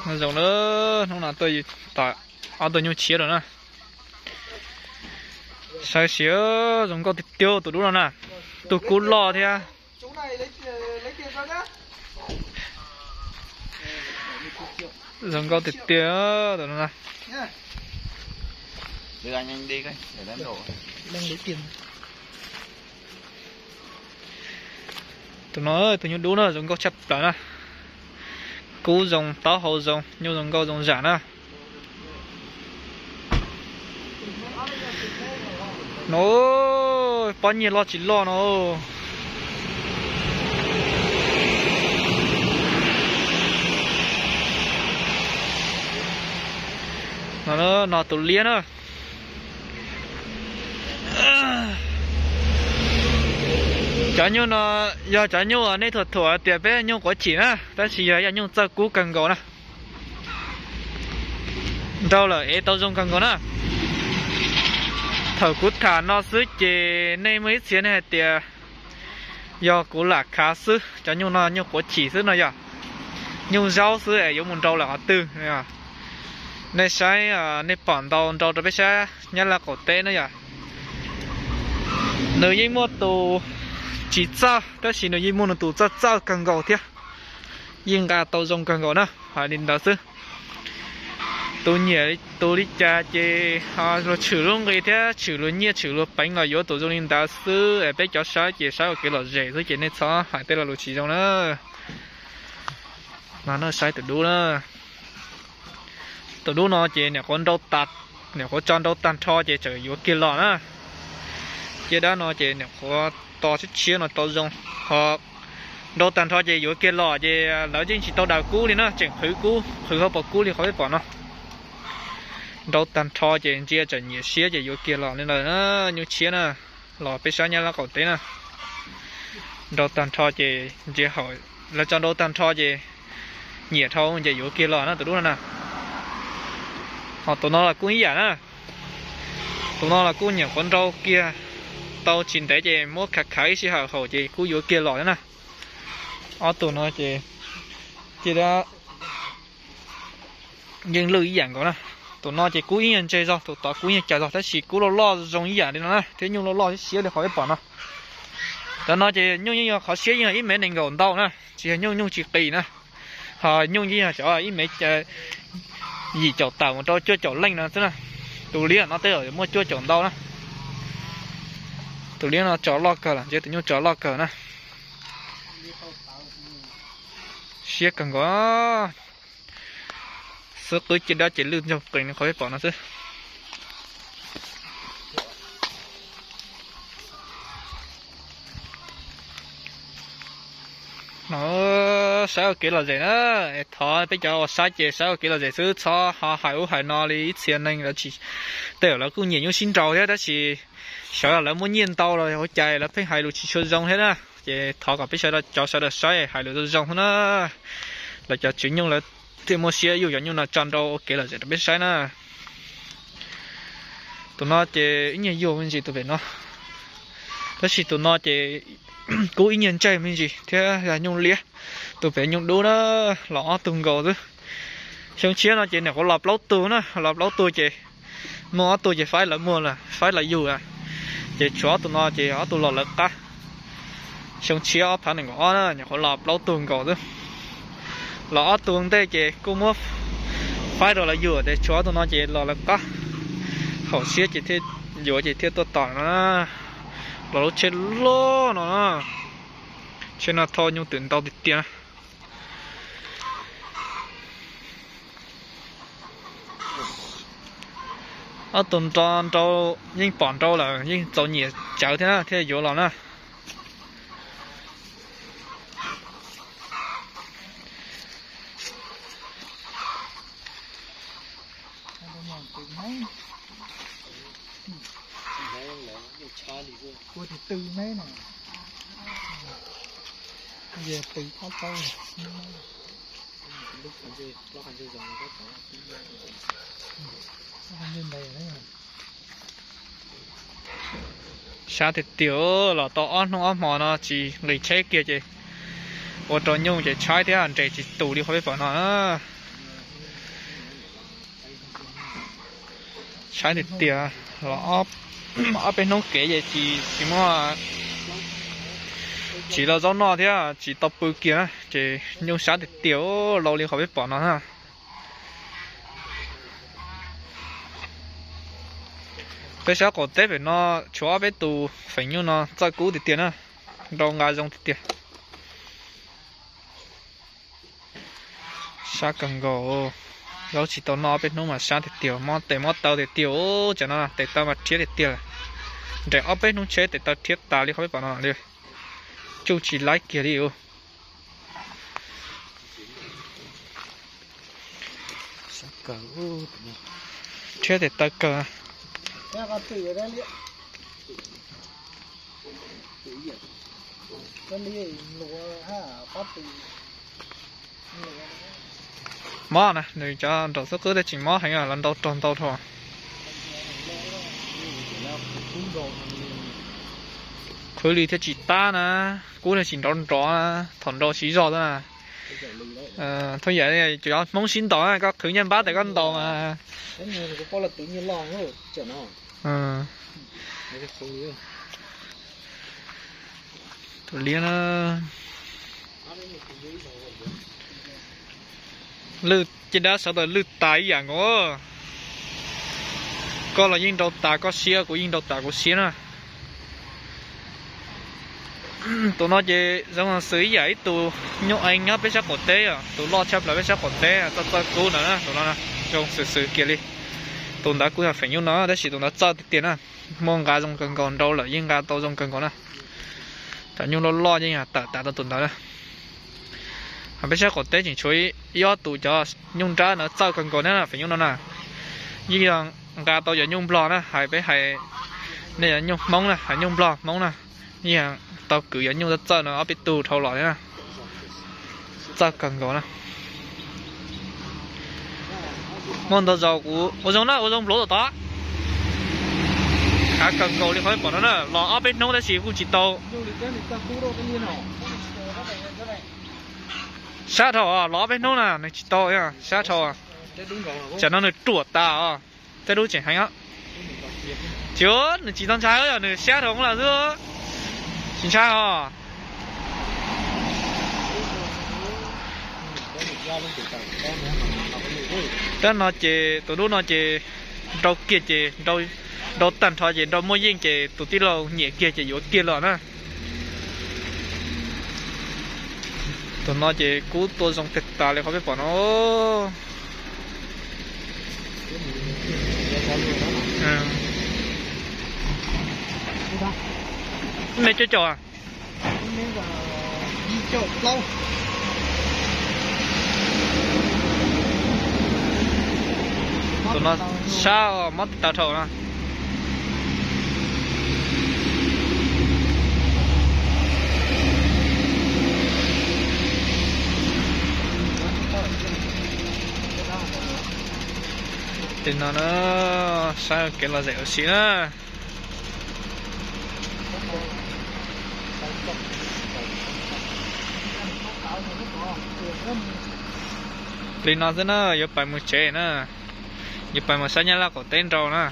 Nyob zoo na, hnub no tuaj tom ob tug nyuj tshiab lawm na. Saib seb, zoo nkauj tiag tiag tus dub no na. Tus kub loj thiab. Zoo nkauj tiag tiag tus no na. Tus no tus nyuj dub na zoo nkauj tshaj plaws na. Kub zoo, taub hau zoo, nyuj zoo nkauj zoo zam na. No, pob nyiaj loj tsis loj no. No, no tus liab na. Cov nyuj no yog cov nyuj nej thuam thuam tias peb nyuj quav chim na, tab sis yog ib yam nyuj txawj kub kawg nkaus na. Nrau lawm ev tau zoo kawg nkaus na. Thaum kuv tham no xwb ces nej muaj ib txhia nej hais tias yog kuv lam khav xwb, cov nyuj no nyuj quav chim xwb no yog nyuj zaub xwb es yuav mus nrau lawm qhov twg. Nej saib, nej pom ntau nrau rau peb saib Nyab Laj qaum teb na yog. Nws yeej muaj tus tsis txawj tab sis nws yeej muaj nws tus txawj txawj kawg nkaus thiab. Yeej nqa tau zoo kawg nkaus na, hais li ntawd xwb. Tus nyiam tus li cas ces ho luag tshwm lub nqi thiab tshwm luag nyiaj tshwm luag peev los yuav tus zoo li ntawd xwb es peb cov saib ces saib ua kev lom zem xwb ces nej txhob hais tej lo lus tsis zoo na. No nej saib tus dub na. Tus dub no ces niam qhuav nrau tag, niam qhuav tso nrau tag nrho ces tseem yuav kiag los na. Caj dab no ces niam qhuav tos tshiab tshiab no tau zoo, ho nrau tag nrho ces yuav kiag los ces lawv yeej tsis tau daws kub li na, tseem qhwv kub qhwv hauv paus kub li qhov peb pom no. Nrau tag nrho ces ntsia tseem nyiam siab ces yuav kiag los li ntawd na, nyuj tshiab na, los peb sab Nyab Laj qaum teb na. Nrau tag nrho ces ntsia hauv, lawv tso nrau tag nrho ces nyiam dhau ces yuav kiag los na tus dub no na. Ho tus no los kuj ib yam na. Tus no los kuj nyuam qhuav nrau kiag tau tsis ntev ces muab khav khav ib sij hawm haum ces kuj yuav kiag los na. Ob tug no ces caj dab yeej lwj ib yam nkaus na. Tus no ces kub ib nyuag ntse zog, tus tod kub ib nyuag cawv zog tab sis kub loj loj zoo ib yam li no na thiab nyuj loj loj siab li qhov peb pom no. Cov no ces nyuj yeej yog qhov siab yeej yog ib mev nees nkaum ntau na, tsis yog nyuj nyuj tsis qis na. Ho nyuj yeej yog cov ib mev yim caum tawm mus rau cuaj caum leej no xwb na. Tus liab no tej zaum muaj cuaj caum ntau na. Tus liab no tso loj kawg lawm, ntsia tus nyuj tso loj kawg na. Siab kawg nkaus. Xub qwb caj dab ces lwj ntsoog qees li qhov peb pom no xwb. No, saib ua kev lom zem na. Thov peb cov uas saib ces saib ua kev lom zem xwb, txhob ho hais ub hais no li ib txhia neeg lawv tsis, tej zaum lawv kuj nyiam nyuj sib nraus thiab tab sis sawv daws lawv muaj nyiaj ntau los ua cas lawv pheej hais lus tsis tshua zoo thiab na. Ces thov kom peb sawv daws cov sawv daws saib hais lus zoo zoo xwb na. Lawv cov tswv nyuj lawv thiaj muaj siab yuj cov nyuj no tso nrau ua kev lom zem rau peb saib na. Tus no ces ib nyuag yuag me ntsis tus pem no, tab sis tus no ces kub ib nyuag ntseg me ntsis thiab yog nyuj liab. Tus pem nyuj dub na, los ob tug nkaus xwb. Xyoo tshiab no ces niam qhuav los plaub tug na, los plaub tug ces muaj ob tug ces faib lawv muag lawm, faib lawv yug lawm, ces tshuav ob tug no ces ob tug los lawv qab. Xyoo tshiab ob phav nees nkaum ob na, nyuam qhuav los plaub tug nkaus xwb. Los ob tug ntej ces kuj muab faib rau lawv yug ces tshuav ob tug no ces los lawv qab. Haum siab ces thiaj yuav ces thiaj tuaj tom no na. Los lub tsheb loj no na, tsheb no thauj nyuj twm ntau tiag tiag na. Ob tug nrau nrau yeej pom nrau lawm yeej txaus nyiam tsawv thiab na thiaj yuav los na. Sab tiag tiag, los tau ob hnub ob hmo no tsis nqis tsheb kiag ces ua rau nyuj ces tshaib thiab nres tsis tus li qhov peb pom no na. Sab tiag tiag, los ob peb hnub kev ces tsis, tsis muaj, tsis los zaub noj thiab tsis tau pw kiag na ces nyuj sab tiag tiag, laus li qhov peb pom no na. Peb sab qaum teb pem no tshuav ob peb tus feem nyuj no txawj kub tiag tiag na, nrau nqa zoo tiag tiag. Sab kawg nkaus, zaub tsis tau noj ob peb hnub mas sab tiag tiag, mob tes mob taw tiag tiag. Tsam no tes taw mas rhiab tiag tiag lawm. Nres ob peb hnub tsheb tes taw rhiab tas li qhov peb pom no li, tsuj tsis laib kiag li. Rhiab tes taw kawg. Mob na, nws cov nraum xub qwb tej tseem mob heev, los nrau rog ntau dhau. Qhwv li thiaj tsis tab na, kub thiaj tsis nrov nrov na, thaum nrau siv zog xwb na. Thaum yam cov Hmoob sib ntaus na, koj qhwv nyiaj npab tes koj ntaus mas. Tus liab na, lwj caj dab sawv daws lwj tas ib yam nkaus. Koj los yeej nrau tas koj siab, kuv yeej nrau tas kuv siab na. Tus no ces zoo xws ib yam ib tus nyuj ees nyob peb sab qaum teb, tus loj tshaj plaws peb sab qaum teb txawj txawj kub ntawd na, tus no zoo xws xws kiag li. Tus ntawd kuj yog feem nyuj no tab sis tus ntawd txawj tiag tiag na, muaj nqa zoo kawg nkaus, nrau lawm yeej nqa tau zoo kawg nkaus na. Cov nyuj loj loj yeej tawm tas tau tus ntawd na. Peb sab qaum teb tseem tshuav ib ob tus cov nyuj nrab ntawd txawj kawg nkaus na, feem nyuj no na. Yeej yog nqa tau cov nyuj nplog na, hais peb hais nej cov nyuj Hmoob na, hais nyuj nplog Hmoob na, yeej tau kwv cov nyuj txawj txawj no ob peb tug dhau los na. Txawj kawg nkaus na. Muaj ntau zaus kuv ua zoo na, ua zoo nplauv tom tod. Khav kawg nkaus li qhov peb pom no na, los ob peb hnub tab sis kuj tsis tau. Sab dhau, los ob peb hnub na nws tsis tau, sab dhau. Tsam no nws ruam tas os, tej dub tseem heev. Tsis, nws tsis tau ntshai, yog nws sab dhau lawm xwb, tsis ntshai os. Tab no ces tus dub no ces nrau kiag ces nrau tag nrho ces nrau muaj yeej ces tus tij laug nyiam kiag ces yuav kiag los na. Tus no ces kub tua zoo tiag tas li qhov peb pom no. Me cuaj caum. Tus no sab mob tes taw dhau na. Tes no na, saib kev lom zem ua si na. Li no xwb na, yuav pais mus tsev na, yuav pais mus saib Nyab Laj qaum teb nrau na.